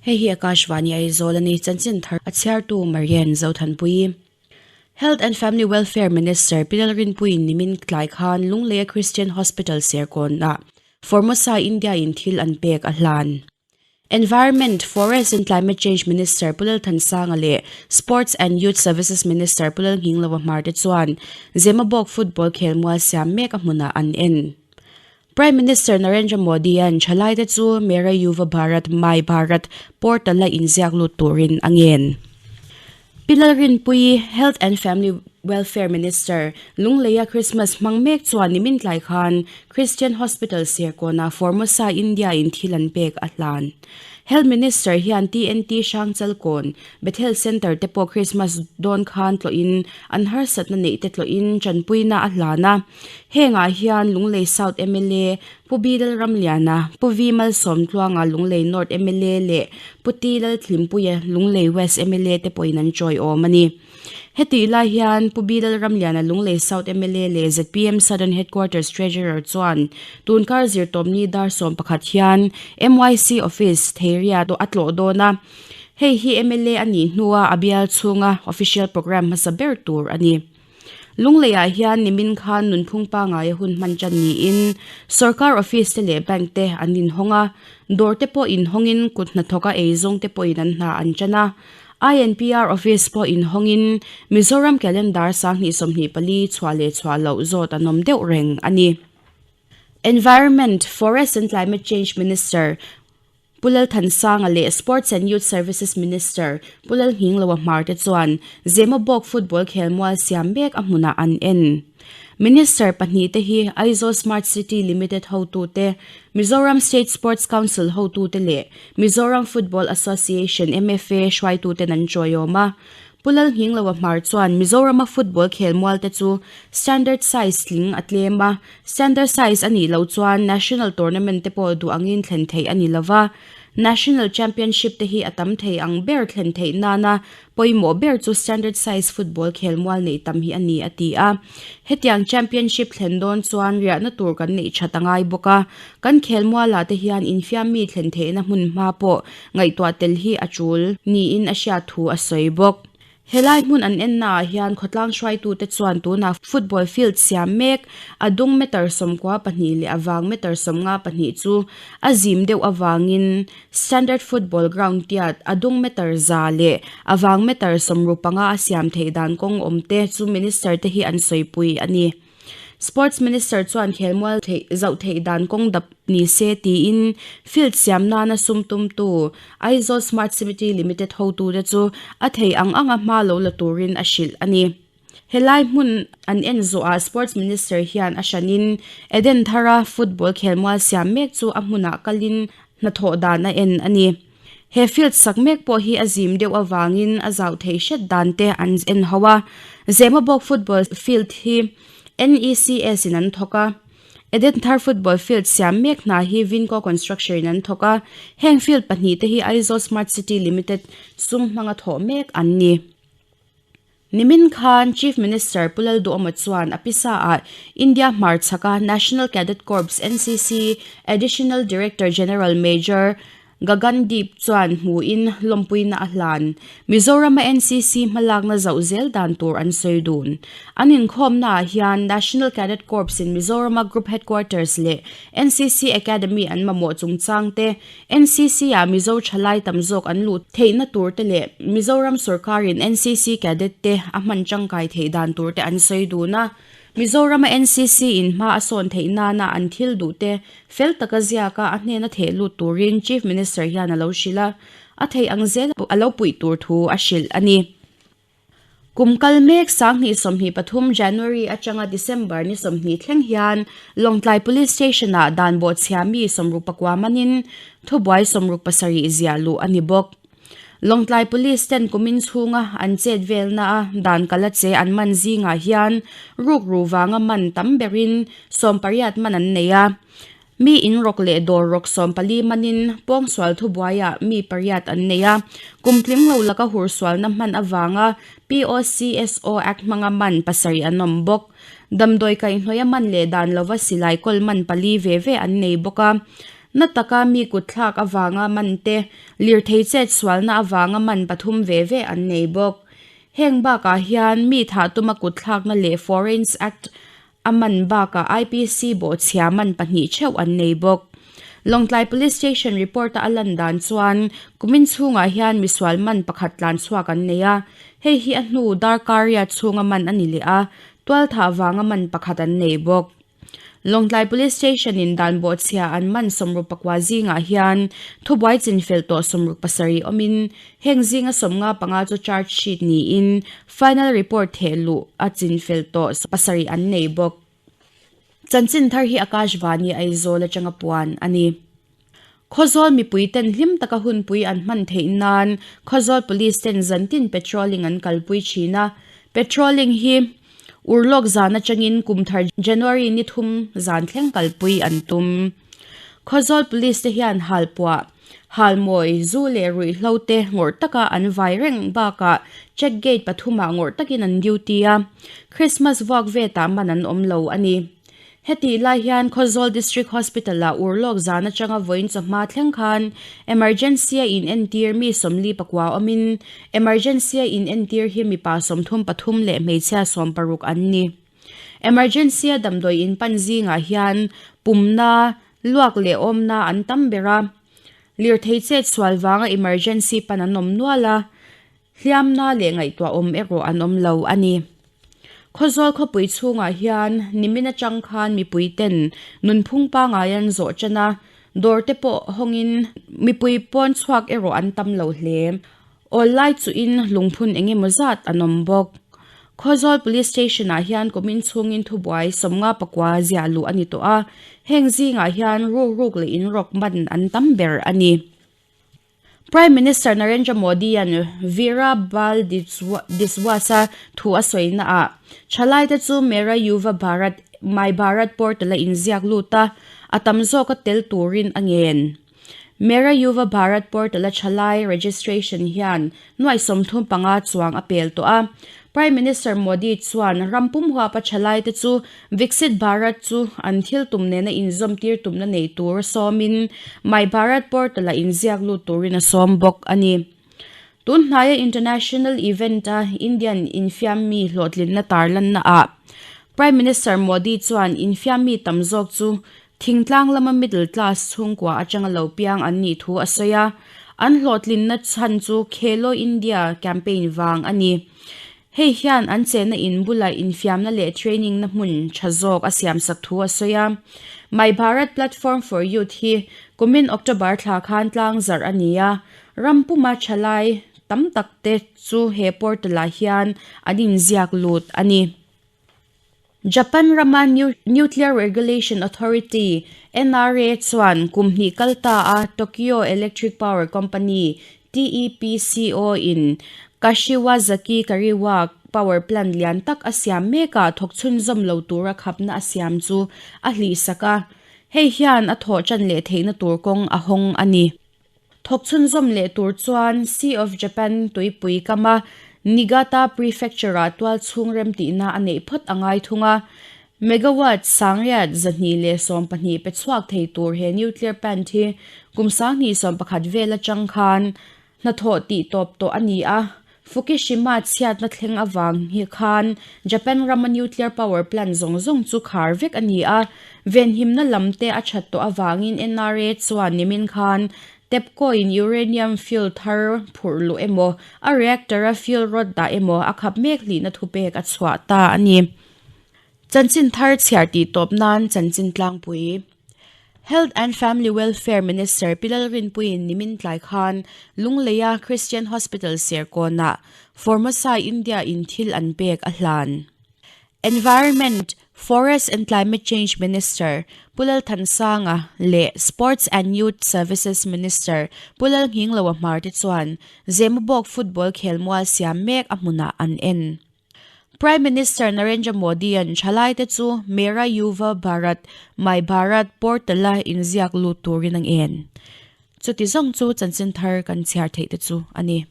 Hei hi Akashvani Aizawl a ni, chanchin thar a chhiartu Marian Zothanpuii. Health and Family Welfare Minister Pi Lalrinpuiin nimin tlai khan Lungleia Christian Hospital Serkawnah Formosa India in thil an pek a hlan. Environment, Forest and Climate Change Minister Pu Lalthansanga leh Sports and Youth Services Minister Pu Lalnghingloa Hmarte chuan Zemabawk football khelmual siam mek a hmunah an en. Prime Minister Narendra Modi-a'n thalaite chu Mera Yuva Bharat My Bharat portal-a inziak lut turin a ngen. Pi Lalrinpuii, Health and Family Welfare Minister, Lungleia Christmas hmang mek chuan nimin tlai khan Christian Hospital Serkawnah Formosa India-in thil an pek a hlan. Health Minister hian TNT Hrangchalkawn, Bethel Centre te pawh Christmas dawn khan tlawhin an harsatna neih te tlawhin tanpuina a hlan a. Hengah hian Lunglei South mla Pu B Lalramliana, Pu V Malsawmtluanga Lunglei North mla leh Pu T Lalthlimpuia Lunglei West mla te pawhin an chawiawm a ni. Hetih lai hian Pu B Lalramliana Lunglei South mla leh zpm Southern Headquarters Treasurer chuan tunkar zirtawpni dar 11 hian MYC Office Theiria a tlawh dawn a. Hei hi mla a nih hnua a bial chhunga official programme hmasa ber tur a ni. Lungleiah hian nimin khan nunphung pangaia hun hman tan niin sorkar office te leh bank te an inhawng a, dawr te pawh inhawngin kut hnathawka eizawng te pawhin an hna an tan a. INPR office pawh inhawngin Mizoram calendar 2024 chhuah leh chhuah loh zawt an awm deuh reng a ni. Environment, Forest and Climate Change Minister Pu Lalthansanga leh Sports and Youth Services Minister Pu Lalnghingloa Hmar te chuan Zemabawk football khelmual siam mek a hmunah an en. Minister pahnihte hi Aizawl Smart City Limited hotute, Mizoram State Sports Council hotute leh Mizoram Football Association, MFA, hruaituten an chawiawm a. Pu Lalnghingloa Hmar chuan Mizorama football khelmual te chu standard size tling a tlem a, standard size a nih loh chuan national tournament te pawh duh angin thlen theih a ni lova, national championship te hi a tam thei ang ber thlen theih nana pawimawh ber chu standard size football khelmual neih tam hi a ni a ti a. Hetiang championship thlen dawn chuan riahna tur kan neih that a ngai bawk a, kan khelmualah te hian infiammi thlen theihna hmun hma pawh Ngaihtuah tel hi a tul niin a hriat thu a sawi bawk. Helai hmun an ennaah hian khawtlang hruaitute chuan tunah football field siam mek a dung meter 92 leh a vang meter 52 chu a zim deuh avangin standard football ground tiat a dung meter 100 leh a vang meter 65 a siam theih dan kawng awmte chu minister te hi an sawipui a ni. Sports Minister chuan khelmual theih zauh theih dan kawng dap ni se tiin field siam nana sum tumtu Aizawl Smart City Limited hotute chu a thei ang anga hma lo la turin a hrilh a ni. Helai hmun an en zawhah Sports Minister hian a hranin Eden Thara football khelmual siam mek chu a hmunah kalin hnathawh dan a en a ni. He field sak mek pawh hi a zim deuh avangin a zauh theih hret dan te an en ho a. Zemabawk football field hi NECS in an thawk a. Eden Thar football field siam mek hna hi Vinco Construction in an thawk a. Heng field pahnih te hi Aizawl Smart City Limited sum hmanga thawh mek an ni. Nimin khan Chief Minister Pu Lalduhawma chuan a pisa-ah India hmarchhaka National Cadet Corps, NCC, Additional Director General Major Gagandeep chuan hmuin lawmpuina a hlan. Mizorama NCC hmalakna zauh zel dan tur an sawi dun. An inkhawmnaah hian National Cadet Corps in Mizorama Group Headquarters leh NCC Academy an mamawh chungchang te NCC-ah Mizo thalai tam zawk an luh theihna tur te leh Mizoram sorkarin NCC cadet te a hman tangkai theih dan tur te an sawi dun a. Mizorama NCC in hma a sawn theih nana an thil duh te fel taka ziaka a hnena theh lut turin Chief Minister hian a lo hrilh a, a theih ang zel a lo puih tur thu a hrilh a ni. Kum kal mek 2023 January atanga December ni 20 thleng hian Lawngtlai Police Station-ah dan bawhchhia mi 69 manin thubuai 67 ziah luh a ni bawk. Lawngtlai Police ten kumin chhunga an chet velna a dan kala che an man zingah hian rukru vanga man tam berin 18 man an nei a. Mi in rawk leh dawr rawk 14 manin pawngsual thubuaiah mi pariat an nei a, kum tling lo laka hursualna hman avanga POCSO Act hmanga man pasarih an awm bawk. Damdawi kaihhnawih a man leh dan lova silai kawl man pali ve ve an nei bawk a. Na taka mi kutthlak avanga man te, lirthei chet sualna avanga man pathum ve ve an nei bawk. Heng bakah hian mi thah tuma kutthlakna leh Foreigns Act a man bakah IPC bawhchhia man pahnih theuh an nei bawk. Lawngtlai Police Station report-a a lan dan chuan kumin chhungah hian misual man pakhat tlan chhuak an nei a, hei hi a hnu darkar riat chhunga man a ni leh a, tualthah vanga man pakhat an nei bawk. Lawngtlai Police Station in dan bawhchhia an man sawmruk pakua zingah hian thubuai chinfel tawh sawmruk pasarih awmin heng zinga sawmnga panga chu charge sheet niin final report theh luh a chinfel tawh pasarih an nei bawk. Chanchin thar hi Akashvani Aizawl atanga puan a ni. Khawzawl mipui ten hlim taka hunpui an hman theih nan Khawzawl Police ten zantin patrolling an kalpui thin a. Patrolling hi urlawk zan atangin kum thar January ni thum zan thleng kalpui an tum. Khawzawl Police te hian halpuah, halmawi, zu leh ruihhlo te ngawrh taka an vai reng bakah check gate pathumah ngawrh takin an duty a. Christmas vuak vetah man an awm lo a ni. Hetih lai hian Khawzawl District Hospital-ah urlawk zan atanga vawiin chawhma thleng khan emergency-a inentir mi 44 awmin, emergency-a inentir hi mipa 33 leh hmeichhia 60 an ni. Emergency-a damdawi inpan zingah hian pumna, luak leh awmna an tam ber a, lirthei chet sual vanga emergency pan an awm nual a, Hliamna leh ngaihtuahawm erawh an awm lo a ni. Khawzawl khawpui chhungah hian nimin atang khan mipui ten nunphung pangngai an zawh ṭan a, dawr te pawh hawngin mipui pawn chhuak erawh an tam lo hle. Awl lai chuhin lungphun eng emaw zat an awm bawk. Khawzawl Police Station ah hian kumin chhungin thubuai 59 ziah luh a ni tawh a, heng zingah hian rukruk leh inrawk man an tam ber a ni. Prime Minister Narendra Modi-a'n Veera Bal Diswas-a thu a sawina-ah, Thalaite chu Mera Yuva Bharat, My Bharat portal-a inziak lut a, a tam zawka tel turin a ngen. Mera Yuva Bharat portal-a thalai registration hian nuai 35 chuang a pel tawh a. Prime Minister Modi chuan ram pum huapa thalaite chu Viksit Bharat chu an thil tum nena inzawm tir tumna nei tur sawmin My Bharat portal-ah inziak lut turin a sawm bawk a ni. Tun hnaia international event-a Indian infiammi hlawhtlinna tarlannaah Prime Minister Modi chuan infiammi tam zawk chu thingtlang lama middle class chhungkua atanga lo piang an nih thu a sawi a, an hlawhtlinna chhan chu Khelo India campaign vang a ni. Hei hian an chenna in bulah infiamna leh training na hmun tha zawk a siamsak thu a sawi a. My Bharat Platform for Youth hi kumin October thla khan tlang zarh a ni a, ram puma thalai tam tak te chu he portal ah hian an inziak lut a ni. Japan rama Nuclear Regulation Authority, NRA, chuan kum hnih kal ta a Tokyo Electric Power Company, TEPCO, in Kashiwazaki Kariwa power plant lian tak a siam mekah thawk chhunzawm lo tura khapna a siam chu a hlihsak a, hei hian a thawh tan leh theihna tur kawng a hawng a ni. Thawk chhunzawm leh tur chuan Sea of Japan tuipui kama Niigata Prefecture-ah tual chhung remtihna a neih phawt a ngai thung a. Megawatt 9,212 pe chhuak thei tur he nuclear plant hi kum 2011 vel atang khan hnathawh tih tawp tawh a ni a. Fukushima chhiatna thleng avang hi khan Japan rama nuclear power plant zawng zawng chu khar vek a ni a, venhimna lam te a that tawh avangin NRA chuan nimin khan TEPCO-in uranium fuel thar phurh luh emaw, a reactor-a fuel rod dah emaw a khap mek hlihna thupek a chhuah ta a ni. Chanchin thar chhiar tih tawp nan chanchin tlangpui. Health and Family Welfare Minister Pi Lalrinpuiin nimin tlai khan Lungleia Christian Hospital Serkawnah Formosa India in thil an pek a hlan. Environment, Forest and Climate Change Minister Pu Lalthansanga leh Sports and Youth Services Minister Pu Lalnghingloa Hmar te chuan Zemabawk Football khelmual siam mek a hmunah an en. Prime Minister Narendra Modi-a'n thalaite chu Mera Yuva Bharat, My Bharat portal-a inziak lut turin a ngen. Chuti zawng chu chanchin thar kan chhiar theih te chu a ni.